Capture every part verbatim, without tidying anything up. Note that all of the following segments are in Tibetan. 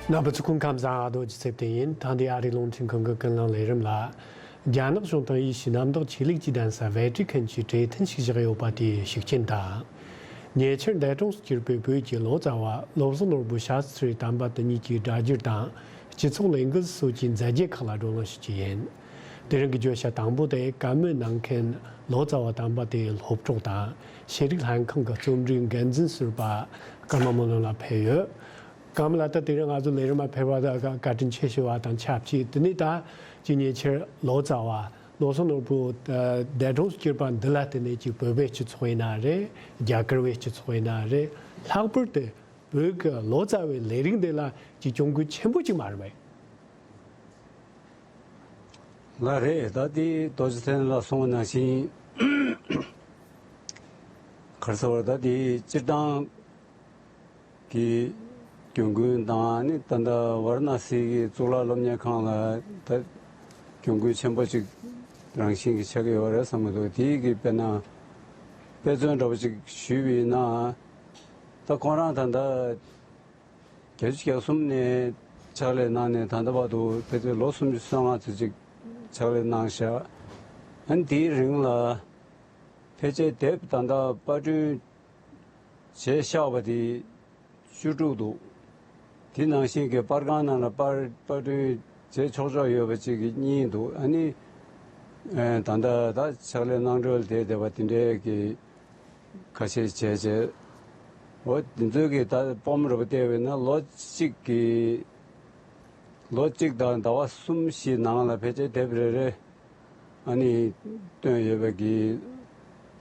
རྣམ་པ་ཚོ་སྐུ་ཁམས་བཟང་། ཨ་རྡོ་རྗེ་ཚེ་བརྟན་ཡིན། ད་འདི་ཨ་རིའི་རླུང་འཕྲིན་ཁང་གི་ཀུན་གླེང་ལས་རིམ་ལ། རྒྱ་ནག་གཞུང་དང་དབྱི་ཞི་གནམ་བདག་ཆོས་ལུགས་ཀྱི་གདན་ས་ཝེ་ཏི་ཁན་གྱིས་གྲོས་མཐུན་ཞིག་བཞག་ཡོད་པ་དེའི་ཤུགས་རྐྱེན་དང་། ཉེ་ཆར་འདས་གྲོངས་སུ་གྱུར་པའི་བོད་ཀྱི་ལོ་ཙཱ་བ་བློ་བཟང་ནོར་བུ་ཤཱསྟྲི་དམ་པ་དེ་ཉིད་ཀྱི་སྒྲ་བསྒྱུར་དང་། སྤྱི་ཚོགས་ལས་འགུལ་སོགས་ཀྱི་མཛད་རྗེས་ཁག་ལ་བགྲོ་གླེང་ཞུ་རྒྱུ་ཡིན། དེ་རིང་གི་བརྗོད་བྱ་དང་པོ་དེ་བཀའ་མོལ་གནང་མཁན་ལོ་ཙཱ་བ་དམ་པ་དེའི་སློབ་གྲོགས་དང་ཤེས་རིག་ལྷན་ཁང་གི་རྩོམ་སྒྲིག་འགན་འཛིན་ཟུར་པ་ཀརྨ་སྨོན་ལམ་ལགས་ཕེབས་ཡོད། ཀརྨ་ལགས། ད་དེ་རིང་ང་ཚོ་ལས་རིམ་མ་ཕེབས་པ་ད་བཀའ་དྲིན་ཆེ་ཞུ་བ་དང་ཆབས་ཅིག་དེ་ནས་ད་ཅིག་ཉེ་ཆར་ལོ་ཙཱ་བ་བློ་བཟང་ནོར་བུ་འདས་གྲོངས་སུ་གྱུར་པ་འདི་ལ་བརྟེན་ནས་ཅིག་བོད་པའི་སྤྱི་ཚོགས་ཡིན་ན་རེད། རྒྱ་གར་བའི་སྤྱི་ཚོགས་ཡིན་ན་རེད། ལྷག་པར་དུ་བོད་ཀྱི་ལོ་ཙཱ་བའི་ལས་རིགས་འདི་ལ་ཅིག་གྱོང་གུད་ཆེན་པོ་ཅིག་མ་རེད་པས། ལགས་རེད། ད་དེ་རྡོ་རྗེ་ཚེ་བརྟན་ལགས་གསུངས་པ་ནང་བཞིན། ག་རེ་ཟེར་བ། ད་དེ་སྤྱིར་བཏང་གི་གྱོང་གུན་དང་ནི་ད་ལྟ་ཝཱ་ར་ཎ་སི་གི་གཙུག་ལག་སློབ་གཉེར་ཁང་ལ་ད་གྱོང་གུན་ཆེན་པོ་ཅིག་རང་བཞིན་གྱི་ཆགས་ཀྱི་ཡོད་རེད་བསམ་གྱི་འདུག་དེའི་གི་དཔེར་ན་དཔེ་མཚོན་འདྲ་པོ་ཅིག་ཞུས་པ་ཡིན་ན། ད་ཁོང་རང་ད་ལྟ་བརྒྱད་ཅུ་གྱ་གསུམ་ནས་ཕྱག་ལས་གནང་ནས་ད་ལྟ་བར་དུ་ཕལ་ཆེར་ལོ་སུམ་ཅུ་སོ་ལྔ་ཙམ་ཅིག་ཕྱག་ལས་གནང་བཞག་ཨ་ནི་དེའི་རིང་ལ་ཕལ་ཆེར་དེབ་ད་ལྟ་པར་སྐྲུན་བྱས་བཞག་པ་དེ་བཅུ་དྲུག་འདུག་དེ་ནང་བཞིན་གྱི་པར་ཁང་ནང་ལ་པར་པར་སྐྲུན་བྱས་ཆོག་ཆོག་ཡོད་པ་ཅིག་གི་གཉིས་འདུག་ཨ་ནི་ཨེ་ད་ལྟ་ད་ཕྱག་ལས་གནང་གྲོལ་བསྡད་བསྡད་པ་དེ་འདྲའི་གི་ཁ་ཤས་བྱས་བྱས། འོ་དེ་ཚོའི་གི་ད་སྤོམ་འདྲ་པོ་བལྟས་པས་ན་ལོ་གཅིག་གི་ལོ་གཅིག་དང་ཟླ་བ་གསུམ་བཞི་ནང་ལ་ཕལ་ཆེར་དེབ་རེ་རེ་ཨ་ནི་བཏོན་ཡོད་པའི་གི་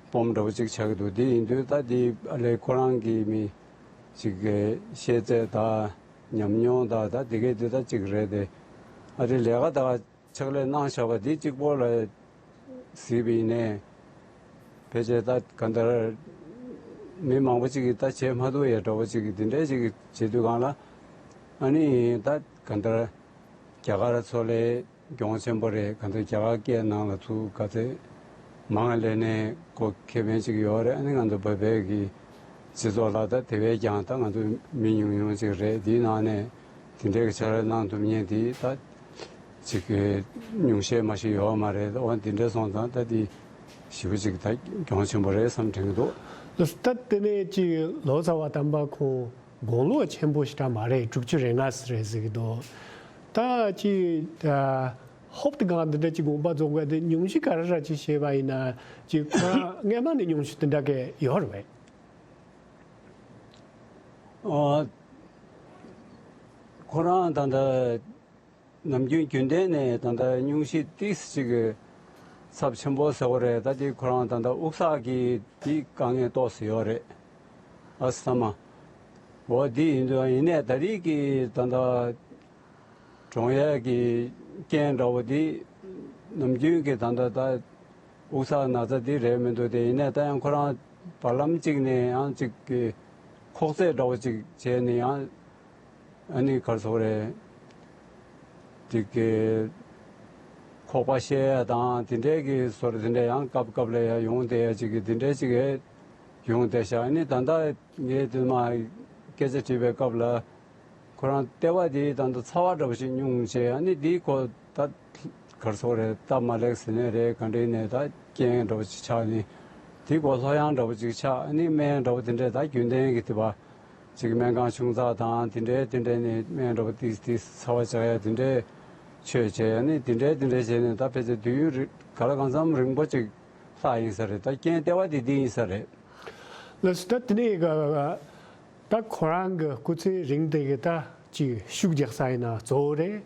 སྤོམ་འདྲ་པོ་ཅིག་ཆགས་ཀྱི་འདུག་དེ་ཡིན་དུས་ད་དེ་ཨ་ལས་ཁོ་རང་གི་མི་ཅིག་གི་ཤེས་ཚད་དང་ཉམས་མྱོང་དང་ད་དེ་གའི་དེ་ད་ཅིག་རེད་དེ། ཨ་རི་ལས་ཀ་ད་ཕྱག་ལས་གནང་བཞག་པ་འདི་གཅིག་པོ་ལ་གཟིགས་པ་ཡིན་ནའི། ཕལ་ཆེར་ད་གང་ལྟར་མི་མང་པོ་ཅིག་གིས་ད་བྱེད་མ་ཐུབ་ཡ་འདྲ་པོ་ཅིག་གིས་འདི་འདྲ་ཅིག་བྱེད་དུས་གང་ལ། ཨ་ནི་ད་གང་ལྟར་རྒྱ་གར་ཚོ་ལས་གྱོང་ཆེན་པོ་རེད། གང་ལྟར་རྒྱ་གར་སྐད་ནང་ལ་ཚུར་ག་ཚད་མང་ལས་ནས་གོ་ཁེ་ཕན་ཅིག་ཡོད་རེད། ཨ་ནི་ང་ཚོ་བོད་པའི་གི་སྤྱི་ཚོགས་ལ་ད་དེ་བས་ཀྱང་ད་ང་ཚོ་མི་ཉུང་ཉུང་ཅིག་རེད། དེའི་ནང་ནས་དེ་འདྲའི་གི་ཕྱག་ལས་གནང་ཐུབ་མཁན་དེ་ད་ཅིག་གི་ཉུང་ཤས་མ་ཞིག་ཡོད་མ་རེད། འོ་དེ་འདྲ་སོང་ཙང་ད་དེ་ཞེ་པོ་ཅིག་ད་གྱོང་ཆེན་པོ་རེད་བསམ་དྲན་གྱི་འདུག་ལགས་སོ། ད་དེ་ནས་ཅིག་ལོ་ཙཱ་བ་དམ་པ་ཁོང་དགུང་ལོ་ཆེན་པོ་ཞིག་ད་མ་རེད། དྲུག་ཅུ་རེ་ལྔ་ཙམ་རེད་ཟེར་གྱི་འདུག་ད་ཅིག་ཧོབ་ཏེ་གང་འདི་འདྲ་ཅིག་དགོངས་པ་རྫོགས་པ་དེ་སྙུང་གཞི་ག་རེ་ར་ཅིག་བྱས་པ་ཡིན་ན། ཅིག་ཁོ་རང་སྔས་མ་ནས་སྙུང་གཞི་དེ་འདྲ་གི་ཡོད་རེད་པས། ཨ། ཁོ་རང་ད་ལྟ་ནམ་རྒྱུན་རྒྱུན་ལྡན་ནས་ད་ལྟ་སྙུང་གཞི་ཏིས་ཅིག་གི་ཚབས་ཆེན་པོ་ཟེར་བ་རེད། ད་དེ་ཁོ་རང་ད་ལྟ་དབུགས་བསགས་ཀྱི་དེ་དཀའ་ངལ་ཏོག་ཙམ་ཡོད་རེད། ཨ་ས་མ། འོ་དེ་ཡིན་དུས་ཡིན་ནའི་ད་རེས་ཀྱི་ད་ལྟ་གྲོངས་ཡས་ཀྱི་རྐྱེན་འདྲ་བོ་དེ་ནམ་རྒྱུན་གྱི་ད་ལྟ་ད་དབུགས་བསགས་ན་ཚ་དེ་རེད་མི་འདུག་དེ་ཡིན་ནའི་ད་ཡང་ཁོ་རང་བར་ལམ་གཅིག་ནས་ཡང་གཅིག་གི་ཁོག་རྩེད་འདྲ་བོ་གཅིག་བྱས་ནས་ཡང་ཨ་ནི་ག་རེ་ཟེར་དགོས་རེད། དེ་གི་ཁོག་པ་བཤལ་ཡ་དང་དེ་འདྲའི་གི་སོར་དེ་འདྲ་ཡང་སྐབས་སྐབས་ལ་ཡང་ཡོང་བསྡད་ཡ་གཅིག་གི་དེ་འདྲའི་གཅིག་གི་ཡོང་བསྡད་ཤག་ཨ་ནི་ད་ལྟ་ངས་དེ་མ་སྐད་ཆ་དྲིས་པའི་སྐབས་ལ། ཁོ་རང་ལྟེ་བ་དེའི་ད་ལྟ་ཚ་བ་འདྲ་པོ་ཞིག་སྙུང་བྱས། ཨ་ནི་དེའི་ཁོ་ད་གར་སོག་རེད། སྟབས་མ་ལེགས་ཟེར་ནའི་རེད། ག་འདྲ་ཡིན་ནའི་ད་རྐྱེན་འདྲ་པོ་ཅིག་ཆགས་ནས་དེའི་ཁོ་ལྷོད་ཡངས་འདྲ་པོ་ཅིག་ཆགས། ཨ་ནི་སྨན་འདྲ་པོ་དེ་འདྲས་ད་རྒྱུན་ལྡན་གྱི་དེ་བ་ཅིག་སྨན་ཁང་ཆུང་ཙག་དང་དེ་འདྲས་དེ་འདྲས་ནས་སྨན་འདྲ་པོ་ཏིས་ཏིས་ཚ་བ་བཅག་ཡ་དེ་འདྲས་བཅོས་བྱས། ཨ་ནི་དེ་འདྲས་དེ་འདྲས་བྱས་ནས་ད་ཕལ་ཆེར་དུས་ཡུན་རིང་ག་ལ་གང་འཚམ་རིང་པོ་ཅིག་ལྷག་ཡིན་ས་རེད། ད་རྐྱེན་ལྟེ་བ་དེ་འདི་ཡིན་ས་རེད། ལགས་སོ། ད་དེ་ནས་ག་ག་ག་ད་ཁོ་རང་གི་སྐུ་ཚེ་རིང་དེ་གི་ད་ཅིག་ཤུགས་རྒྱག་ས་ཡིན་ན་གཙོ་བོ་རེད།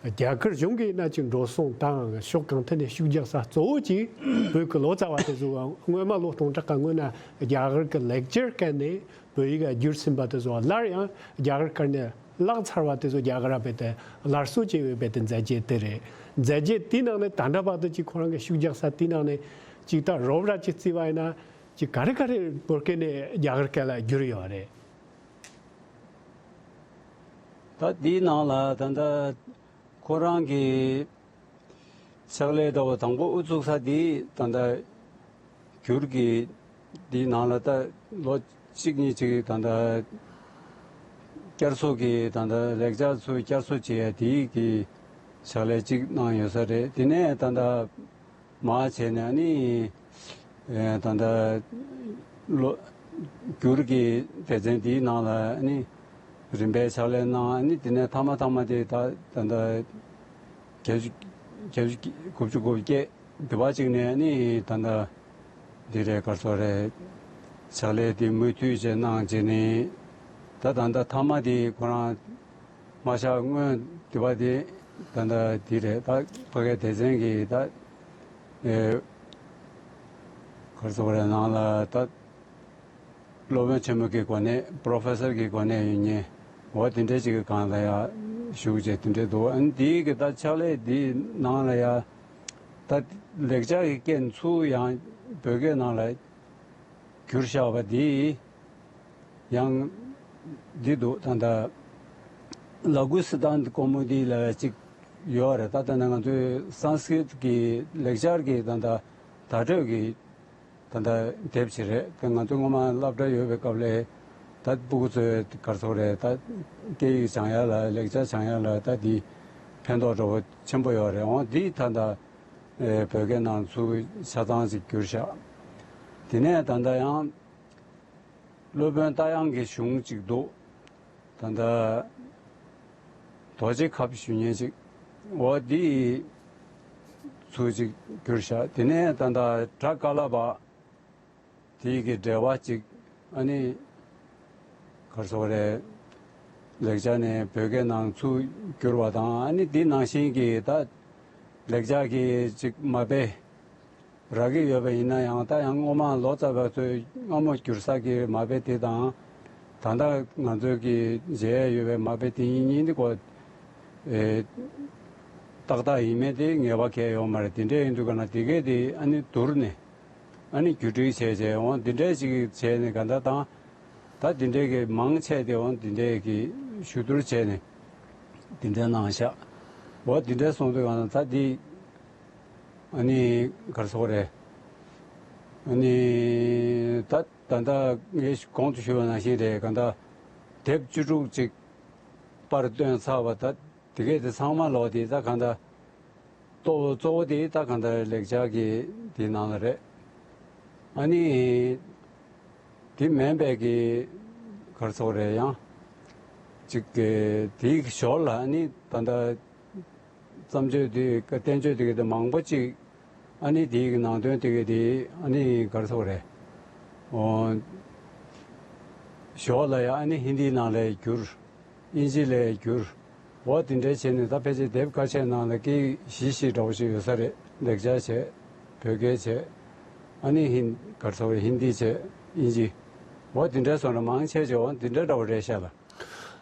རྒྱ་གར་གཞུང་གིས་ཡིན་ན་ཅིག་འགྲོ་སོང་དང་ཕྱོགས་གང་ཐད་ནས་ཤུགས་རྒྱག་ས་གཙོ་བོ་ཅིག་བོད་ཀྱི་ལོ་ཙཱ་བ་དེ་ཚོ་སྔོན་མ་ལོ་སྟོང་ཕྲག་གི་སྔོན་ན་རྒྱ་གར་གྱི་ལེགས་སྦྱར་བཀལ་ནས་བོད་ཡིག་བསྒྱུར་ཟིན་པ་དེ་ཚོ་སླར་ཡང་རྒྱ་གར་བཀལ་ནས་བཀླགས་ཚར་བ་དེ་ཚོ་རྒྱ་གར་ར་བེད་དེ་སླར་གསོ་བྱས་པའི་བེད་དེ་མཛད་རྗེས་དེ་རེད། མཛད་རྗེས་དེའི་ནང་ནས་ད་ལྟ་བར་དུ་ཅིག་ཁོ་རང་གི་ཤུགས་རྒྱག་ས་དེའི་ནང་ནས་ཅིག་ད་རོབ་ར་ཅིག་བརྩིས་པ་ཡིན་ན། ཅིག་ག་རེ་ག་རེ་བོད་སྐད་ནས་རྒྱ་གར་སྐད་ལ་བསྒྱུར་ཡོད་རེད། ད་འདིའི་ནང་ལ་ད་ལྟ་ཁོ་རང་གི་ཕྱག་ལས་ལྟ་བུ་དང་པོ་དབུ་བཙུགས་ས་འདི་ད་ལྟ་བསྒྱུར་གྱི་འདིའི་ནང་ལ་ད་ལོ་གཅིག་གཉིས་ཅིག་ད་ལྟ་ བསྐྱར་གསོ་གི་ད་ལྟ་ལེགས་སྦྱར་ཚུར་བསྐྱར་གསོ་བྱེད་ཡ་དེའི་གི་ཕྱག་ལས་གཅིག་གནང་ཡོད་ས་རེད། དེ་ནས་ད་ལྟ་མར་བྱས་ནས་ཨ་ནི་ཨེ་ད་ལྟ་ལོ་བསྒྱུར་གྱི་སྡེ་ཚན་དེའི་ནང་ལ་ཨ་ནི་རིམ་པས་ཕྱག་ལས་གནང་། ཨ་ནི་དེ་ནས་མཐའ་མ་མཐའ་མ་དེ་ད་ད་ལྟ་བརྒྱད་ཅུ་བརྒྱད་ཅུ་དགུ་བཅུ་གོ་བརྒྱད། དེ་བ་གཅིག་ནས་ནི་ད་ལྟ་འདི་རེད། ག་རེ་ཟེར་དགོས་རེད། ཕྱག་ལས་དེ་མུ་མཐུད་བྱས་གནང་བྱས་ནས་ད་ད་ལྟ་མཐའ་མ་དེ་ཁོ་རང་མ་བཞག་སྔོན་དེ་བ་དེ་ད་ལྟ་འདི་རེད། ད་ཕ་གའི་སྡེ་ཚན་གྱི་ད་ཨེ་ག་རེ་ཟེར་དགོས་རེད། ནང་ལ་ད་སློབ་དཔོན་ཆེན་མོ་གི་གོ་གནས། པོ་རོ་ཕེ་སར་གྱི་གོ་གནས་ཡོད་མཁན་འོ་དེ་འདྲ་ཅིག་གི་སྒང་ལ་ཡ་བཞུགས་བྱས་དེ་འདྲ་འདུག་ཨ་ནི་དེའི་གི་ད་ཕྱག་ལས་དེའི་ནང་ལ་ཡ་ད་ལེགས་སྦྱར་གྱི་སྐད་ཚུར་ཡང་བོད་སྐད་ནང་ལ་བསྒྱུར་བཞག་པ་དེ་ཡང་འདི་འདུག་ད་ལྟ་ལ་གུ་སི་ཏཱན་ཀོ་མུ་དི་ལབ་ཡ་ཅིག་ཡོད་རེད། ད་ལྟ་ནས་ང་ཚོའི་སཾ་སྐྲྀཏ་གི་ལེགས་སྦྱར་གྱི་ད་ལྟ་བརྡ་སྤྲོད་ཀྱི་ད་ལྟ་དེབ་ཅིག་རེད། དེ་ང་ཚོ་སྔོན་མ་སློབ་གྲྭ་ཡོད་པའི་སྐབས་ལ་ད་སྤུ་གུ་ཚོས་ག་རེ་ཟེར་དགོས་རེད། ད་སྐད་ཡིག་སྦྱང་ཡ་ལ་ལེགས་སྦྱར་སྦྱང་ཡ་ལ་ད་འདི་ཕན་ཐོགས་འདྲ་བོ་ཆེན་པོ་ཡོད་རེད། འོ་འདི་ད་ལྟ་ཨེ་བོད་སྐད་ནང་ཚུར་ཆ་ཚང་ཅིག་བསྒྱུར་བཞག་དེ་ནས་ད་ལྟ་ཡང་སློབ་དཔོན་རྟ་དབྱངས་ཀྱི་གཞུང་ཅིག་འདུག་ད་ལྟ་རྡོ་རྗེ་ཁབ་ཞུ་མཁན་ཅིག་འོ་འདི་ཚུར་ཅིག་བསྒྱུར་བཞག་དེ་ནས་ད་ལྟ་སྒྲ་ཀ་ལ་པ་དེའི་གི་འགྲེལ་པ་ཅིག་ཨ་ནི་ག་རེ་ཟེར་དགོས་རེད། ལེགས་སྦྱར་ནས་བོད་སྐད་ནང་ཚུར་བསྒྱུར་བ་དང་། ཨ་ནི་འདི་ནང་བཞིན་གྱི་ད་ལེགས་སྦྱར་གྱི་ཅིག་མ་དཔེ་རག་གི་ཡོད་པ་ཡིན་ན་ཡང་། ད་ཡང་སྔོན་མ་ལོ་ཙཱ་བ་ཚོས་སྔ་མོ་བསྒྱུར་ས་གི་མ་དཔེ་དེ་དང་། ད་ལྟ་ང་ཚོས་ཀྱི་མཇལ་ཡོད་པའི་མ་དཔེ་དེ་གཉིས་གཉིས་འདི་ཀོ་ཨེ་ཏག་ཏག་ཡིན་མིན་དེ་ངེས་པ་གང་ཡང་ཡོད་མ་རེད། དེ་འདྲ་ཡིན་དུས་ག་ན་དེ་གས་དེ་ཨ་ནི་བསྡུར་ནས་ཨ་ནི་བསྒྱུར་སྒྲིག་བྱས་བྱས་འོང་། དེ་འདྲ་ཞིག་བྱས་ནས་ག་ད་དང་། ད་དེ་འདྲའི་གི་མང་ཆེ་དེ་འོང་དེ་འདྲའི་གི་ཞུ་བསྡུར་བྱས་ནས་དེ་འདྲ་གནང་ཤག་འོ་དེ་འདྲ་སོང་དུས་ག་ན་ད་དེ་ཨ་ནི་ག་རེ་ཟེར་དགོས་རེད། ཨ་ནི་ད་ད་ལྟ་ངས་གོང་དུ་ཞུས་པ་ནང་བཞིན་རེད། ག་ད་དེབ་བཅུ་དྲུག་ཅིག་པར་བཏོན་ཚར་བ། ད་དེ་གས་དེ་ཚང་མ་ལོག་དེ་ད་ག་ད་གཙོ་བོ་གཙོ་བོ་དེ་ད་ག་ད་ལེགས་སྦྱར་གྱི་དེའི་ནང་ལ་རེད། ཨ་ནི་དེ་མིན་པའི་གི་ག་རེ་ཟེར་དགོས་རེད། ཡང་ཅིག་གི་དེའི་ཞོར་ལ་ཨ་ནི་ད་ད་བརྩམས་ཆོས་དེ་བསྟན་བཅོས་དེ་གི་དེ་མང་པོ་ཅིག་ཨ་ནི་དེའི་གི་ནང་དོན་དེ་གི་དེ་ཨ་ནི་ག་རེ་ཟེར་དགོས་རེད། ཨོ། ཞོར་ལ་ཡང་ཨ་ནི་ཧིན་དིའི་ནང་ལ་བསྒྱུར། དབྱིན་ཇི་ལ་བསྒྱུར། འོ་དེ་འདྲའི་བྱས་ནས་ད་ཕལ་ཆེར་དེབ་ཁ་ཤས་ནང་ལ་སྐད་བཞི་བཞི་འདྲ་བོ་ཞིག་ཡོད་ས་རེད། ལེགས་སྦྱར་བྱས། བོད་སྐད་བྱས། ཨ་ནི་ཧིན་ག་རེ་ཟེར་དགོས་རེད། ཧིན་དི་བྱས། དབྱིན་ཇི། འོ་དེ་འདྲའི་སོང་ན་མང་ཆེ་ཆེ་འོ་དེ་འདྲ་འདྲ་བོ་རེད་ཤག་ལ།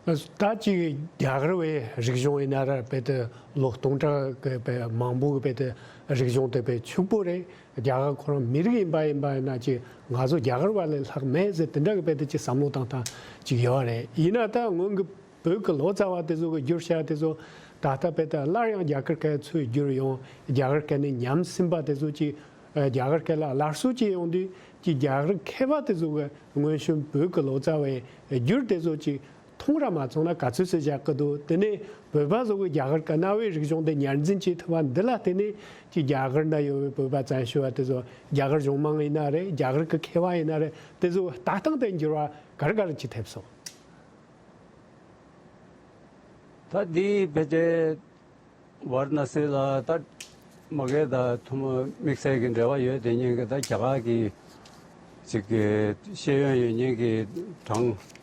ད་ཅིག་རྒྱ་གར་བའི་རིག་གཞུང་ཡིན་ན་ར་དཔེ་དེ་ལོ་སྟོང་ཕྲག་གི་དཔེ་མང་པོ་གི་དཔེ་དེ་རིག་གཞུང་དེ་དཔེ་ཕྱུག་པོ་རེད། རྒྱ་གར་ཁོ་རང་མི་རིགས་ཡིན་པ་ཡིན་པ་ཡིན་ན་ཅིག་ང་ཚོ་རྒྱ་གར་བ་ལས་ལྷག་མེད་ཟེར་དེ་འདྲ་གི་དཔེ་དེ་ཅིག་བསམ་བློ་བཏང་སྟངས་ཅིག་ཡོད་རེད། ཡིན་ན་ད་སྔོན་གི་བོད་ཀྱི་ལོ་ཙཱ་བ་དེ་ཚོ་གི་བསྒྱུར་བྱ་དེ་ཚོ་ད་ལྟ་དཔེ་དེ་སླར་ཡང་རྒྱ་གར་སྐད་ཚུར་བསྒྱུར་ཡོང་། རྒྱ་གར་སྐད་ནས་ཉམས་ཟིན་པ་དེ་ཚོ་ཅིག་རྒྱ་གར་སྐད་ལ་སླར་གསོ་བྱས་ཡོང་དུས་ཅིག་རྒྱ་གར་མཁས་པ་དེ་ཚོ་གི་སྔོན་བྱོན་བོད་ཀྱི་ལོ་ཙཱ་བའི་བསྒྱུར་དེ་ཚོ་ཅིག་མཐོང་ར་མ་སོང་ན་ག་ཚོད་ཙམ་བཞག་གི་འདུག་དེ་ནས་བོད་པ་ཚོ་གི་རྒྱ་གར་གྱི་གནའ་བོའི་རིག་གཞུང་དེ་ཉར་འཛིན་བྱེད་ཐུབ་པ་འདི་ལ་བརྟེན་ནས་ཀྱི་རྒྱ་གར་ན་ཡོད་པའི་བོད་པ་བཙན་བྱོལ་བ་དེ་ཚོ་རྒྱ་གར་གཞུང་མང་ཡིན་ན་རེད། རྒྱ་གར་གྱི་མཁས་པ་ཡིན་ན་རེད། དེ་ཚོ་ལྟ་སྟངས་དེ་འགྱུར་བ་ག་རེ་ག་རེ་ཅིག་ཐེབས་སོང་། ད་འདི་ཕལ་ཆེར་ཝཱ་ར་ཎ་སི་ལ་ད་མ་གི་ད་ཐུན་མོང་དམིགས་བསལ་གྱི་འབྲེལ་བ་ཡོད་དེ་ཉིད་ཀྱི་ད་རྒྱ་གར་གྱི་ཅིག་གི་ཤེས་ཡོན་ཡོད་མཁན་གྱི་གྲངས།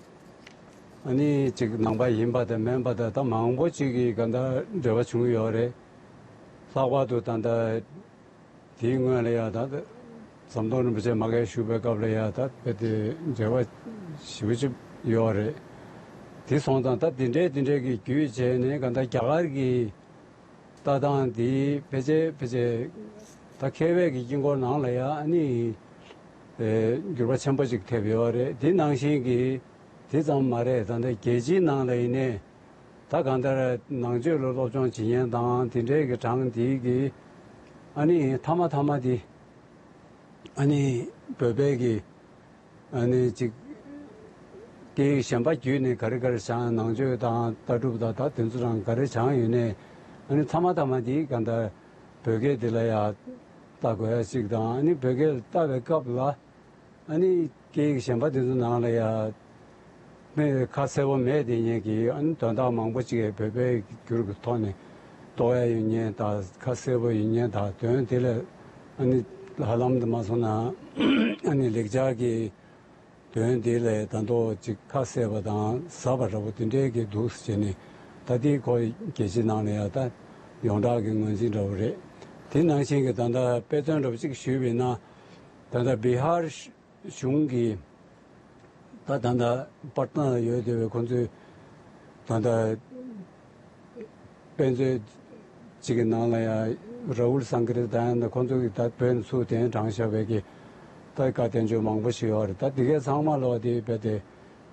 ཨ་ནི་ཅིག་ནང་པ་ཡིན་པ་དང་མིན་པ་དང་ད་མང་པོ་ཅིག་གི་ག་ད་འབྲེལ་བ་བྱུང་ཡོད་རེད། ལྷག་པར་དུ་ད་ད་དེའི་སྔོན་ལ་ཡ་ད་ཟམ་གདོང་རིན་པོ་ཆེ་མ་གི་བཞུགས་པའི་སྐབས་ལ་ཡ་ད་དཔེ་དེ་འབྲེལ་བ་ཞེ་པོ་ཅིག་ཡོད་རེད། དེ་སོང་ཙང་ད་དེ་འདྲའི་དེ་འདྲའི་གི་བརྒྱུད་བྱས་ནས་ག་ད་རྒྱ་གར་གྱི་ལྟ་སྟངས་འདི་ཕལ་ཆེར་ཕལ་ཆེར་ད་མཁས་པའི་གི་དཀྱིལ་འཁོར་ནང་ལ་ཡ་ཨ་ནི་འགྱུར་བ་ཆེན་པོ་ཅིག་ཐེབས་ཡོད་རེད། དེ་ནང་བཞིན་གྱི་དེ་ཙམ་མ་རེད། ད་ལྟ་རྒྱལ་སྤྱིའི་ནང་ལ་ཡིན་ནའི་ད་གང་ལྟར་ནང་ཆོས་ལ་སློབ་སྦྱོང་བྱེད་མཁན་དང་དེ་འདྲའི་གི་གྲངས་འདི་གི་ཨ་ནི་མཐའ་མ་མཐའ་མ་འདི་ཨ་ནི་བོད་པའི་གི་ཨ་ནི་ཅིག་དེ་གཞན་པ་བརྒྱུད་ནས་ག་རེ་ག་རེ་སྦྱངས། ནང་ཆོས་དང་ལྟ་གྲུབ་དང་ད་དེ་ཚོ་རང་ག་རེ་སྦྱངས་ཡོད་ནའི། ཨ་ནི་ཚང་མ་ཚང་མ་དེ་གང་ལྟར་བོད་སྐད་འདི་ལ་ཡ་ལྟ་དགོས་ཡ་གཅིག་དང་། ཨ་ནི་བོད་སྐད་ལྟ་བའི་སྐབས་ལ་ཨ་ནི་སྐད་ཡིག་གཞན་པ་དེ་ཚོ་ནང་ལ་ཡ་མེད། ཁ་གསལ་པོ་མེད། དེ་ཉིད་ཀྱི་ཨ་ནི་དོན་དག་མང་པོ་ཅིག་བོད་པའི་འགྱུར་གྱི་ཐོག་ནས་རྟོགས་ཡ་ཡོད་མཁན་དང་། ཁ་གསལ་པོ་ཡོད་མཁན་དང་། དོན་དེ་ལ་ཨ་ནི་ཧ་ལམ་དུ་མ་སོང་ན་ཨ་ནི་ལེགས་སྦྱར་གྱི་དོན་དེ་ལས་ད་དུང་ཅིག་ཁ་གསལ་པ་དང་ཟབ་པ་འདྲ་པོ་དེ་འདྲའི་གི་འདུག་ཟེར་ནས། ད་ལྟའི་ཁོ་རྒྱལ་སྤྱི་ནང་ལ་ཡང་ད་ཡོངས་གྲགས་ཀྱི་ངོས་འཛིན་འདྲ་པོ་རེད། དེ་ནང་བཞིན་གྱི་ད་ལྟ་དཔེ་མཚོན་འདྲ་པོ་ཅིག་ཞུས་པ་ཡིན་ན། ད་ལྟ་བི་ཧར་གཞུང་གི་ད་ད་ལྟ་པ་ཊ་ན་ལ་ཡོད་བསྡད་པའི་ཁོང་ཚོའི་ད་ལྟ་དཔེ་མཛོད་ཅིག་གི་ནང་ལ་ཡང་ར་ཧུལ་སང་ཀི་རི་ཏ་ཡང་ན་ཁོང་ཚོ་གི་ད་བོད་ནས་ཚུར་གདན་དྲངས་བཞག་པའི་གི་ད་བཀའ་བསྟན་བཅོས་མང་པོ་ཞིག་ཡོད་རེད། ད་འདི་གའི་ཚང་མ་ལོག་དེ་རྦད་དེ་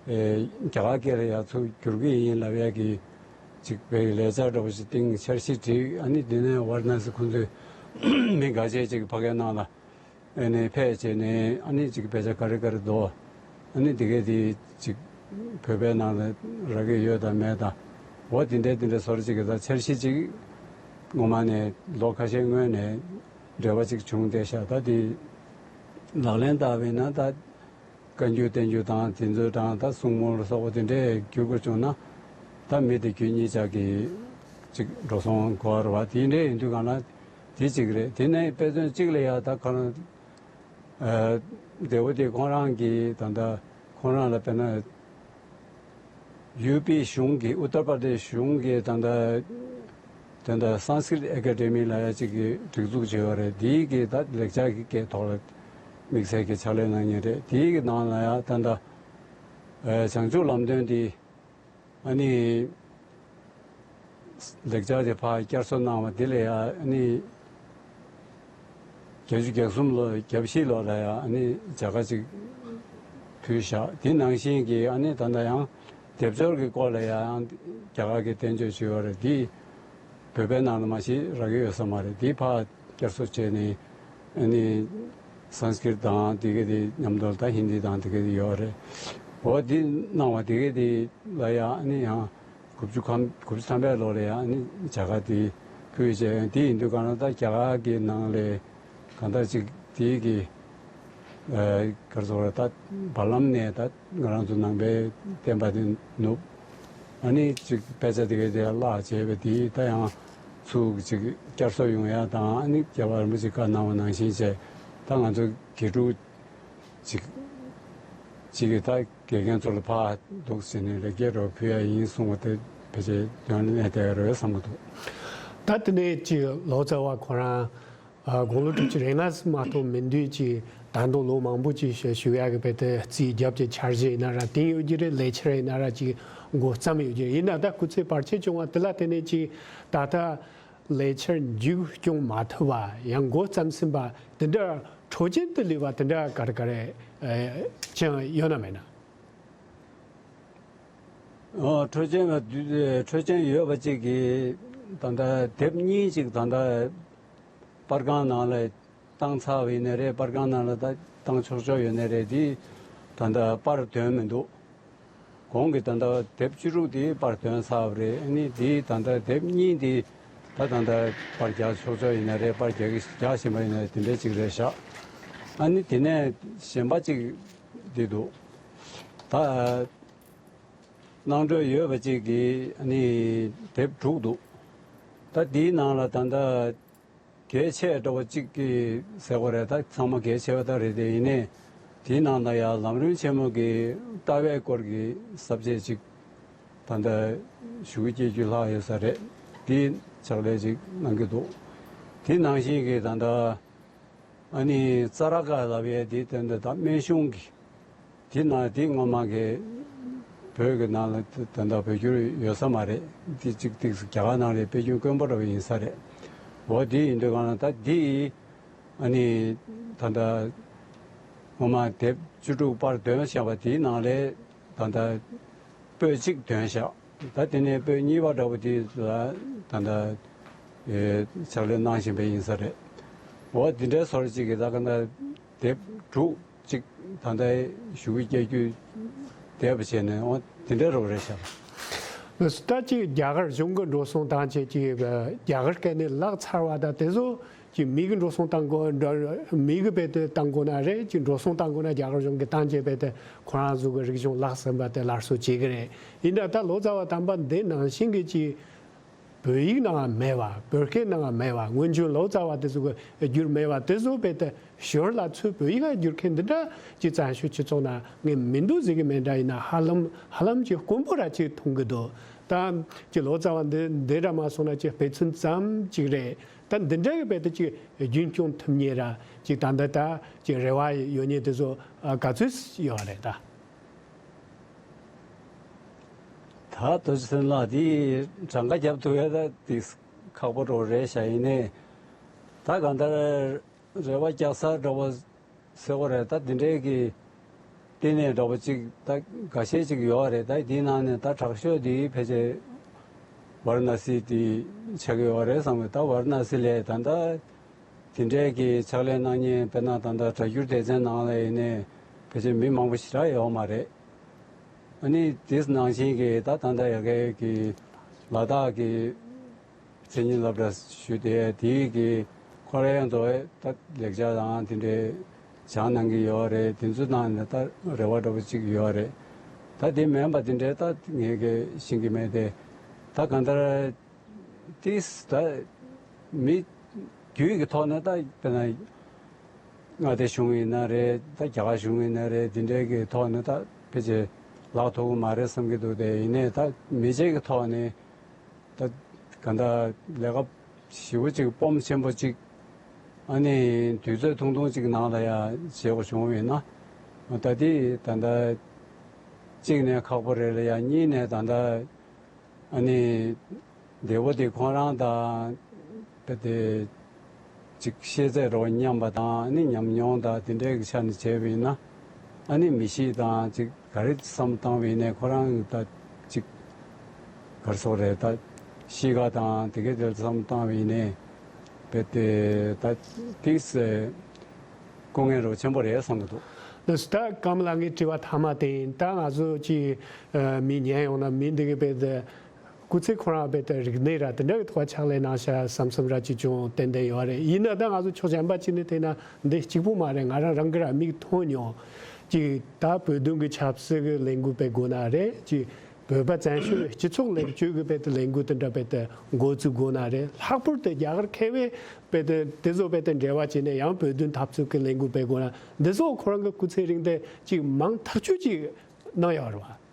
རྒྱ་གར་སྐད་ལ་ཡང་ཚུར་བསྒྱུར་གི་ཡིན་ལབ་ཡ་གི་ཅིག་བོད་ཀྱི་ལས་འཆར་འདྲ་པོ་ཞིག་བཏིང་། འཆར་གཞི་བསྒྲིགས། ཨ་ནི་འདི་ནས་ཝཱ་ར་ཎ་སི་ཁོང་ཚོའི་མི་འགའ་ཤས་ཅིག་ཕ་གིའི་ནང་ལ་ཨ་ནི་ཕེབས་བྱས་ནས་ཨ་ནི་ཅིག་དཔེ་ཆ་ག་རེ་ག་རེ་འདུག་ཨ་ནི་དེ་གས་དེ་ཅིག་བོད་པའི་ནང་ལ་རག་གི་ཡོད་དང་མེད་དང་། འོ་དེ་འདྲའི་དེ་འདྲའི་བཟོ་འདྲ་ཅིག་གི་ད་འཆར་གཞི་ཅིག་སྔོན་མ་ནས་ལོ་ཁ་ཤས་སྔོན་ནས་འབྲེལ་བ་ཅིག་བྱུང་བསྡད་ཤག་ད་དེ་ལག་ལེན་བསྟར་བ་ཡིན་ན་ད་བཀའ་འགྱུར་བསྟན་འགྱུར་དང་དེ་ཚོ་དང་ད་གསུང་མོལ་སོགས་པ་དེ་འདྲའི་བསྒྱུར་དགོས་བྱུང་ན། ད་མི་དེ་རྒྱུ་གཉིས་ཆ་གི་ཅིག་འགྲོ་སོང་དགོས་རེད་བ། དེ་འདྲའི་ཡིན་དུས་གང་ལ་དེ་ཅིག་རེད། དེ་ནས་དཔེ་མཚོན་གཅིག་ལ་ཡ་ད་ག་རེ་ཨ་འདས་པོ་དེ་ཁོང་རང་གིས་ད་ལྟ་ཁོང་རང་ལ་དཔེར་ན་ཡུ་པི་གཞུང་གིས། ཨུ་ཏར་པར་དེ་ཤ་གཞུང་གིས་ད་ལྟ་ད་ལྟ་སཾ་སྐྲྀཏ་ཨེ་ཀ་ཌེ་མི་ལབ་ཡ་གཅིག་གི་སྒྲིག་འཛུགས་བྱས་ཡོད་རེད། དེའི་གི་ད་ལེགས་སྦྱར་གྱི་སྐད་ཐོག་ལ་དམིགས་བསལ་གྱི་ཕྱག་ལས་གནང་མཁན་རེད། དེའི་གི་ནང་ལ་ཡ་ད་ལྟ་ཨ་བྱང་ཆུབ་ལམ་སྟོན་དེ། ཨ་ནི་ལེགས་སྦྱར་དེ་ཕར་བསྐྱར་གསོ་གནང་བ་དེ་ལ་ཡ་ཨ་ནི་བརྒྱད་ཅུ་གྱ་གསུམ་ལོ་གྱ་བཞི་ལོ་ལ་ཡ་ཨ་ནི་མཇལ་ཁ་ཅིག་ཕུལ་བཞག་དེ་ནང་བཞིན་གྱི་ཨ་ནི་ད་ལྟ་ཡང་སྡེབ་སྦྱོར་གྱི་སྐོར་ལ་ཡང་རྒྱ་གར་གྱི་བསྟན་བཅོས་བྱས་ཡོད་རེད། དེ་བོད་པའི་ནང་ལ་མ་གཞི་རག་གི་ཡོད་ས་མ་རེད། དེ་ཕར་བསྐྱར་གསོ་བྱས་ནས་ཨ་ནི་སཾ་སྐྲྀཏ་དང་དེ་ག་དེ་མཉམ་དུ་ད་ཧིན་དི་དང་དེ་ག་དེ་ཡོད་རེད། འོ་དེ་གནང་བ་དེ་ག་དེ་ལ་ཡང་ཨ་ནི་ཡང་དགུ་བཅུ་ཁམ་དགུ་བཅུ་ཐམ་པའི་ལོ་ལ་ཡང་ཨ་ནི་མཇལ་ཁ་དེ་ཕུལ་བྱས། དེ་ཡིན་དུས་གང་ལ་ད་རྒྱ་གར་གྱི་ནང་ལ་གང་ལྟར་ཅིག་དེའི་གི་ཨ་ག་རེ་ཟེར་དགོས་རེད། ད་བར་ལམ་ནས་ད་ང་རང་ཚོ་ནང་པའི་བསྟན་པ་དེ་ནུབ། ཨ་ནི་ཅིག་དཔེ་ཆ་དེ་ག་དེ་བརླག་བྱས་པ་དེ་ད་ཡང་ཚུར་ཅིག་བསྐྱར་གསོ་ཡོང་ཡ་དང་། ཨ་ནི་རྒྱལ་བ་རིན་པོ་ཆེས་བཀའ་གནང་བ་ནང་བཞིན་བྱས། ད་ང་ཚོ་དགེ་ཕྲུག་ཅིག་ཅིག་གིས་ད་དགེ་རྒན་ཚོ་ལ་ཕར་འདུག་ཟེར་ནས་ལེགས་སྐྱེས་རོགས་ཕུལ་ཡ་ཡིན་གསུངས་པ་དེ་ཕལ་ཆེར་དོན་གནད་དེ་རེད་བསམ་གྱི་འདུག་ད་དེ་ནས་ཅིག་ལོ་ཙཱ་བ་ཁོ་རང་ཨ་དགུང་ལོ་དྲུག་ཅུ་རེ་ལྔ་ཙམ་མ་གཏོགས་མིན་དུས་ཀྱི་ད་དུང་ལོ་མང་པོ་ཅིག་ཞུ་ཞུ་ཡག་གི་དཔེ་དེ་རྩིས་རྒྱབ་ཀྱི་འཆར་གཞི་ཡིན་ན་ར་བཏིང་ཡོད་ཀྱི་རེད། ལས་འཆར་ཡིན་ན་ར་ཅིག་འགོ་བརྩམས་ཡོད་ཀྱི་རེད། ཡིན་ན་ད་སྐུ་ཚེ་བར་ཆད་བྱུང་བ་དེ་ལ་བརྟེན་ནས་ཅིག་ད་ལྟ་ལས་འཆར་མཇུག་སྐྱོང་མ་ཐུབ་པ། ཡང་འགོ་བརྩམས་ཟིན་པ་དེ་འདྲ་འཕྲོ་ཅན་དུ་ལུས་པ་དེ་འདྲ་ག་རེ་ག་རེ་ཨ་ཅང་ཡོད་ན་མེད་ན། ཨོ་འཕྲོ་ཅན་ལ་དུས་འཕྲོ་ཅན་ཡོད་པ་གཅིག་གིས་ད་ལྟ་དེབ་གཉིས་ཅིག་ད་ལྟ་པར་ཁང་ནང་ལ་བཏང་ཚར་བ་ཡིན་ནའི་རེད། པར་ཁང་ནང་ལ་ད་བཏང་ཆོག་ཆོག་ཡོད་ནའི་རེད། དེ་ད་ལྟ་པར་ཐོན་མི་འདུག་གོང་གི་ད་ལྟ་དེབ་བཅུ་དྲུག་དེ་པར་ཐོན་ཚར་བ་རེད། ཨ་ནི་དེ་ད་ལྟ་དེབ་གཉིས་དེ་ད་ད་ལྟ་པར་རྒྱག་ཆོག་ཆོག་ཡིན་ནའི་རེད། པར་རྒྱག་གི་རྒྱག་བཞིན་པ་ཡིན་ནའི་དེ་འདྲ་ཅིག་རེད་ཤག་ཨ་ནི་དེ་ནས་གཞན་པ་ཅིག་འདི་འདུག་ད་གནང་འདོད་ཡོད་པ་ཅིག་གིས་ཨ་ནི་དེབ་དྲུག་འདུག་ད་དེའི་ནང་ལ་ད་ལྟ་གལ་ཆེ་འདྲ་བ་གཅིག་གིས་ཟེར་དགོས་རེད། ད་ཚང་མ་གལ་ཆེ་བ་ད་རེད་དེ། ཡིན་ནའི་དེའི་ནང་ལ་ཡང་ལམ་རིམ་ཆེན་མོ་གི་ལྟ་བའི་སྐོར་གྱི་ས་བཅད་ཅིག་ད་ལྟ་ཞུ་གི་སྐྱེ་རྒྱུ་ལྷག་ཡོད་ས་རེད། དེའི་ཕྱག་ལས་ཅིག་གནང་གི་འདུག་དེ་ནང་བཞིན་གྱི་ད་ལྟ་ཨ་ནི་ཙ་ར་ཀ་ལབ་ཡས་དེ་ད་ལྟ་ད་སྨན་གཞུང་གི་དེ་ན་དེ་སྔོན་མ་གི་བོད་ཀྱི་ནང་ལ་ད་ལྟ་བོད་བསྒྱུར་ཡོད་ས་མ་རེད། དེ་གཅིག་ཏིག་རྒྱ་གར་ནང་ལ་དཔེ་རྒྱུན་དཀོན་པོ་འདྲ་བ་ཡིན་ས་རེད། འོ་དེ་ཡིན་དུས་གང་ལ་ད་དེ་ཨ་ནི་ད་ལྟ་སྔོན་མ་དེབ་བཅུ་དྲུག་པར་ཐོན་བཞག་པ་དེའི་ནང་ལས་ད་ལྟ་པོད་གཅིག་ཐོན་བཞག་ད་དེ་ནས་པོད་གཉིས་པ་འདྲ་བོ་དེ་ལ་ད་ལྟ་ཕྱག་ལས་གནང་བཞིན་པ་ཡིན་ས་རེད། འོ་དེ་འདྲའི་བཟོ་འདྲ་ཅིག་གི་ད་ག་ན་དེབ་དྲུག་ཅིག་ད་ལྟ་ཞུ་གི་སྐྱེ་རྒྱུ་ དེབ་བྱས་ནས་འོ་དེ་འདྲ་རོགས་རེད་ཤག་ད་ཅིག་རྒྱ་གར་གཞུང་གི་འགྲོ་སོང་བཏང་བྱས་ཅིག་རྒྱ་གར་སྐད་ནས་ལག་ཚར་བ་དང་དེ་ཚོ་ཅིག་མི་གི་འགྲོ་སོང་བཏང་དགོས། མི་གི་བེད་དེ་བཏང་དགོས་ན་རེད། ཅིག་འགྲོ་སོང་བཏང་དགོས་ན་རྒྱ་གར་གཞུང་གི་བཏང་བྱས་བེད་དེ་ཁོ་རང་ཚོ་གི་རིག་གཞུང་ལག་ཟིན་པ་དེ་སླར་གསོ་བྱེད་གི་རེད། ཡིན་ད་ད་ལོ་ཙཱ་བ་དམ་པ་འདི་ནང་བཞིན་གི་ཅིག་བོད་ཡིག་ནང་མེད་པ། བོད་སྐད་ནང་མེད་པ། སྔོན་བྱོན་ལོ་ཙཱ་བ་དེ་ཚོ་གི་བསྒྱུར་མེད་པ་དེ་ཚོ་བེད་དེ་ཞོར་ལ་ཚུར་བོད་ཡིག་ལ་བསྒྱུར་མཁན་འདི་འདྲ་ཅིག་བཙན་བྱོལ་སྤྱི་ཚོགས་ནང་ངས་མི་འདུག་ཟེར་གི་མེད་འདྲ། ཡིན་ན་ཧ་ལམ་ཧ་ལམ་ཅིག་དཀོན་པོ་ར་ཅིག་མཐོང་གི་འདུག་ད་ཅིག་ལོ་ཙཱ་བ་འདི་འདི་འདྲ་མ་སོང་ན་ཅིག་དཔེ་མཚོན་ཙམ་ཅིག་རེད། ད་འདི་འདྲ་གི་བེད་དེ་ཅིག་རྒྱུན་སྐྱོང་ཐུབ་མཁན་ར་ཅིག་ད་འདི་ད་ཅིག་རེ་བ་ཡོད་མཁན་དེ་ཚོ་ག་ཚོད་ཡོད་རེད་ད། ད་རྡོ་རྗེ་སེམས་ལགས་འདི་གྲངས་ཀ་རྒྱབ་ཐུབ་ཡ་ད་འདི་ཁག་པོ་འགྲོ་རེད་ཤག་ཡིན་ནའི་ད་གང་ལྟར་རེ་བ་རྒྱག་ས་འདྲ་བོ་ཟེར་བ་རེད། ད་འདི་འདྲའི་གི་བསྟི་གནས་འདྲ་བོ་ཅིག་ད་འགའ་ཤས་ཅིག་ཡོད་རེད། ད་འདིའི་ནང་ནས་ད་དྲག་ཤོས་འདི་ཕལ་ཆེར་ཝཱ་ར་ཎ་སི་འདི་ཆགས་ཀྱི་ཡོད་རེད་བསམ་གི། ད་ཝཱ་ར་ཎ་སི་ལས་ད་ལྟ་དེ་འདྲའི་གི་ཕྱག་ལས་གནང་མཁན་དཔེར་ན་ད་ལྟ་སྒྲ་སྒྱུར་སྡེ་ཚན་ནང་ལ་ཡིན་ནའི་ཕལ་ཆེར་མི་མང་པོ་ཞེ་དྲག་ཡོད་མ་རེད། ཨ་ནི་དེ་ནང་བཞིན་གི་ད་ད་ལྟ་ཡ་གའི་གི་ལ་དྭགས་གི་མཚན་ཉིད་སློབ་གྲྭ་ཞུ་དེ་དེའི་གི་ཁོ་རང་ཚོ་ད་ལེགས་ཆ་དང་དེ་འདྲའི་སྦྱང་གནང་གི་ཡོད་རེད། དེ་ཚོ་ནང་ནས་ད་རེ་བ་འདྲ་པོ་ཅིག་ཡོད་རེད། ད་དེ་མིན་པ་དེ་འདྲའི་ད་ངས་གི་ཤེས་ཀྱི་མེད་དེ། ད་གང་ལྟར། ཏིས་ད་མི་རྒྱུད་ཀྱི་ཐོག་ནས་ད་དཔེར་ན་མངའ་སྡེ་གཞུང་ཡིན་ན་རེད། ད་རྒྱ་གར་གཞུང་ཡིན་ན་རེད། འདི་འདྲའི་གི་ཐོག་ནས་ད་ཕལ་ཆེར་ལག་ཐོགས་ཀྱི་མ་རེད་བསམ་གྱི་འདུག་དེ་ཡིན་ནའི་ད་མི་རྗེ་གི་ཐོག་ནས་ད་ག་འདྲ་ལས་ཀ་ཞེ་པོ་ཅིག་སྤོམ་ཆེན་པོ་ཅིག་ཨ་ནི་དུས་ཚོད་ཐུང་ཐུང་ཅིག་ནང་ལ་ཡ་བྱེད་དགོས་བྱུང་བ་ཡིན་ན། ད་ལྟའི་ད་ལྟ་གཅིག་ནས་ཁག་པོ་རེད་ལ་ཡ། གཉིས་ནས་ད་ལྟ་ཨ་ནི་འདས་པོ་དེ་ཁོང་རང་དང་དཔེ་དེ་ཅིག་ཤེས་ཚད་རོ་མཉམ་པ་དང་ཨ་ནི་ཉམས་མྱོང་དང་དེ་འདྲའི་གི་ཆ་ནས་བྱས་པ་ཡིན་ན། ཨ་ནི་མི་གཤིས་དང་ཅིག་ག་རེ་བསམ་བཏང་བ་ཡིན་ནའི་ཁོ་རང་ད་ཅིག་ག་རེ་ཟེར་དགོས་རེད། ད་གཤིས་ཀ་དང་དེ་གའི་དེར་བསམ་བཏང་བ་ཡིན་ནའི་དཔེ་དེ་ད་ཏིས་སྐུ་ངལ་རོ་ཆེན་པོ་རེད་བསམ་གི་འདུག་ལགས་སོ། ད་ཀམ་ལགས་ངའི་དྲི་བ་མཐའ་མ་དེ་ཡིན། ད་ང་ཚོ་ཅིག་མི་ཉན་ཡོང་ན་མི་འདི་གི་དཔེ་དེ་སྐུ་ཚེ་ཁོ་རང་དཔེ་དེ་རིག་གནས་ར་དེ་འདྲ་གི་ཐོག་ཕྱག་ལས་གནང་ཤག་བསམ་བསམ་ར་ཅིག་ཅུང་ཏན་ཏན་ཡོད་རེད། ཡིན་ན་ད་ང་ཚོ་ཕྱོགས་གཞན་པ་ཅིག་ནས་བལྟས་ན་འདི་གཅིག་པུ་མ་རེད། ང་རང་རང་གི་ར་མིག་མཐོང་མྱོང་། ཅིག་ད་བོད་དོན་གི་ཆབ་སྲིད་གི་ལས་འགུལ་སྤེལ་དགོས་ན་རེད། ཅིག་བོད་པ་བཙན་བྱོལ་སྤྱི་ཚོགས་ལེགས་བཅོས་གི་དཔེ་དེ་ལས་འགུལ་དེ་འདྲ་དཔེ་དེ་འགོ་བཙུགས་དགོས་ན་རེད། ལྷག་པར་དུ་རྒྱ་གར་མཁས་པའི་དཔེ་དེ་དེ་ཚོ་དཔེ་དེ་འབྲེལ་བ་བྱས་ནས་ཡང་བོད་དོན་འཐབ་རྩོད་གི་ལས་འགུལ་སྤེལ་དགོས་ན་འདི་ཚོ་ཁོ་རང་གི་སྐུ་ཚེ་རིང་དེ་ཅིག་མང་ཐག་ཆོད་ཅིག་གནང་ཡོད་རེད་བ།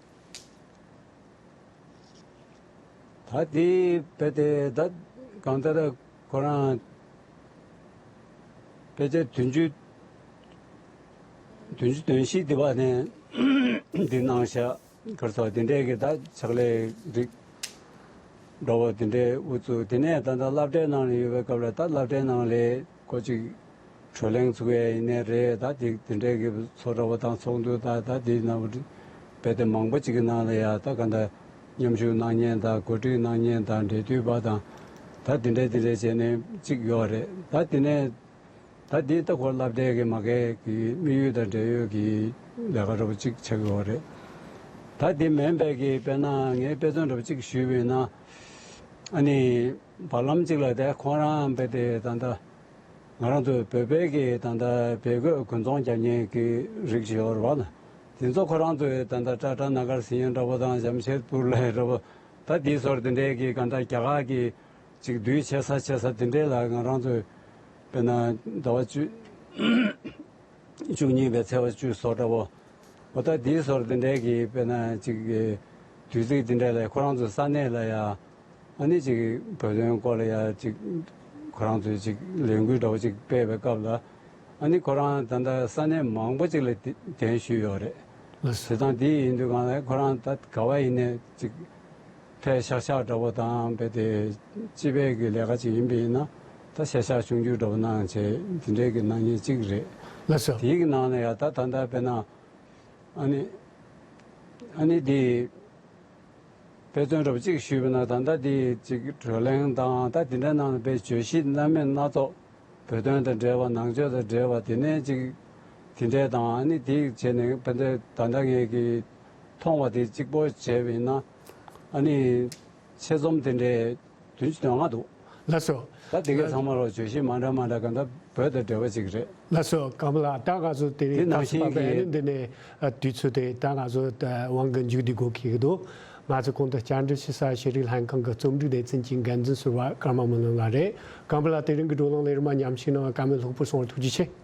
ད་དེ་དཔེ་དེ་ད་གང་ལྟར་ཁོ་རང་དཔེ་ཆ་བདུན་ཅུ་བདུན་ཅུ་དོན་བཞི་དེ་བ་ནས་འདི་གནང་ཤག་གར་སོགས་དེ་འདྲའི་གི་ད་ཕྱག་ལས་རིགས་འགྲོ་བ་དེ་འདྲའི་དབུ་བཙུགས། དེ་ནས་ད་ལྟ་སློབ་གྲྭའི་ནང་ལ་ཡོད་པའི་སྐབས་ལ་ད་སློབ་གྲྭའི་ནང་ལས་ཁོ་ཅིག་བགྲོ་གླེང་ཚུགས་ཡས་ཡིན་ནའི་རེད། ད་དེ་དེ་འདྲའི་གི་ཚོགས་འདྲ་བོ་དང་ཚོགས་འདུ་ད་ད་དེ་ནང་རྦད་དེ་མང་པོ་ཅིག་གི་ནང་ལ་ཡ་ད་ག་འདྲ་མཉམ་ཞུགས་གནང་མཁན་དང་གོ་སྒྲིག་གནང་མཁན་དང་འབྲེལ་མཐུད་པ་དང་ད་དེ་འདྲའི་དེ་འདྲའི་བྱས་ནས་ཅིག་ཡོད་རེད། ད་དེ་ནས་ད་འདི་ད་ཁོ་སློབ་གྲྭའི་གི་མ་གའི་གི་དམིགས་ཡུལ་དང་འབྲེལ་ཡོད་ཀྱི་ལས་ཀ་འདྲ་བོ་ཅིག་ཆགས་ཀྱི་ཡོད་རེད། ད་དེ་མིན་པའི་གི་དཔེར་ན་ངས་དཔེ་མཚོན་འདྲ་བོ་ཅིག་ཞུས་པ་ཡིན་ན། ཨ་ནི་བར་ལམ་ཅིག་ལ་དེ་ཁོང་རང་རྦད་དེ་ད་ལྟ་ང་རང་ཚོའི་བོད་པའི་གི་ད་ལྟ་བལ་གོས་དགུན་ཚོང་རྒྱག་མཁན་གི་རིགས་ཤིག་ཡོད་རེད་བ། དེ་ཚོ་ཁོ་རང་ཚོའི་ད་ལྟ་ཀྲ་ཀྲ་ན་གར་ཟིང་ཡང་འདྲ་པོ་དང་ཇམ་ཤེད་པུར་ལ་འདྲ་པོ། ད་དེའི་ཟུར་དེ་འདྲའི་གི་གང་ལྟར་རྒྱ་གར་གི་ཅིག་དུས་ཆེ་ས་ཆེ་ས་དེ་འདྲའི་ལ་ང་རང་ཚོའི་དཔེར་ན་ཟླ་བ་བཅུ་བཅུ་གཉིས་པའི་ཚེས་པ་བཅུ་སོགས་འདྲ་པོ། འོ་ད་དེའི་ཟུར་དེ་འདྲའི་གི་དཔེར་ན་ཅིག་གི་དུས་ཚིགས་དེ་འདྲ་ལ་ཁོ་རང་ཚོའི་ས་གནས་ལ་ཡ་ཨ་ནི་ཅིག་བོད་དོན་སྐོར་ལ་ཡ་ཅིག་ཁོ་རང་ཚོས་ཅིག་ལས་འགུལ་འདྲ་པོ་ཅིག་སྤེལ་བའི་སྐབས་ལ་ཨ་ནི་ཁོ་རང་ད་ལྟ་ས་གནས་མང་པོ་ཅིག་ལ་གདན་ཞུས་ཡོད་རེད། ལགས་སོ། བྱས་ཙང་དེ་ཡིན་དུས་གང་ལ་ཁོ་རང་ད་ག་བ་ཡིན་ནས་ཅིག་ཕལ་ཤག་ཤག་འདྲ་པོ་དང་རྦད་དེ་སྤྱི་པའི་གི་ལས་ཀ་ཅིག་ཡིན་པ་ཡིན་ན་ད་ཤག་ཤག་ཆུང་ཆུང་འདྲ་པོ་གནང་བྱས་དེ་འདྲའི་གི་གནང་མཁན་གཅིག་རེད། ལགས་སོ། དེའི་གི་ནང་ནས་ཡ་ད་ད་ལྟ་དཔེར་ན་ཨ་ནི་ཨ་ནི་དེ་དཔེ་མཚོན་འདྲ་པོ་གཅིག་ཞུས་པ་ན་ད་ལྟ་དེ་ཅིག་བགྲོ་གླེང་དང་ད་དེ་འདྲ་གནང་ནས་དཔེ་བརྗོད་གཞི་སྣ་མིན་སྣ་ཚོགས་བོད་དོན་དང་འབྲེལ་བ་ནང་ཆོས་དང་འབྲེལ་བ་དེ་ནས་ཅིག་དེ་འདྲའི་དང་ཨ་ནི་དེ་བྱས་ནས་དཔེ་མཚོན་ད་ལྟ་ངས་གི་མཐོང་བ་དེ་གཅིག་པོ་བྱས་པ་ཡིན་ན། ཨ་ནི་ཆེད་རྩོམ་དེ་འདྲའི་བདུན་ཅུ་དོན་ལྔ་འདུག་ལགས་སོ། ད་དེ་གས་ཚང་མ་ལ་བརྗོད་གཞི་མ་འདྲ་མ་འདྲ་གང་ལྟར་བོད་དང་འབྲེལ་བ་ཅིག་རེད། ལགས་སོ། ཀརྨ་ལགས། ད་ང་ཚོ་དེ་རིང་དེ་ནང་བཞིན་གི་ཨ་ནི་འདི་ནས་ཨ་དུས་ཚོད་དེ་ད་ང་ཚོ་ད་དབང་གིས་མཇུག་བསྡུ་དགོས་ཀྱི་འདུག་ང་ཚོ་གོང་དུ་བཅར་འདྲི་ཞུ་ས་ཤེས་རིག་ལྷན་ཁང་གི་རྩོམ་སྒྲིག་སྡེ་ཚན་གྱི་འགན་འཛིན་ཟུར་པ་ཀརྨ་མི་ལོ་ལགས་རེད། ཀརྨ་ལགས། དེ་རིང་གི་བགྲོ་གླེང་ལས་རིམ་མཉམ་ཞུགས་གནང་བར་བཀའ་མོལ་ལྷུག་པོ་གསུང་བར་ཐུགས་རྗེ་ཆེ།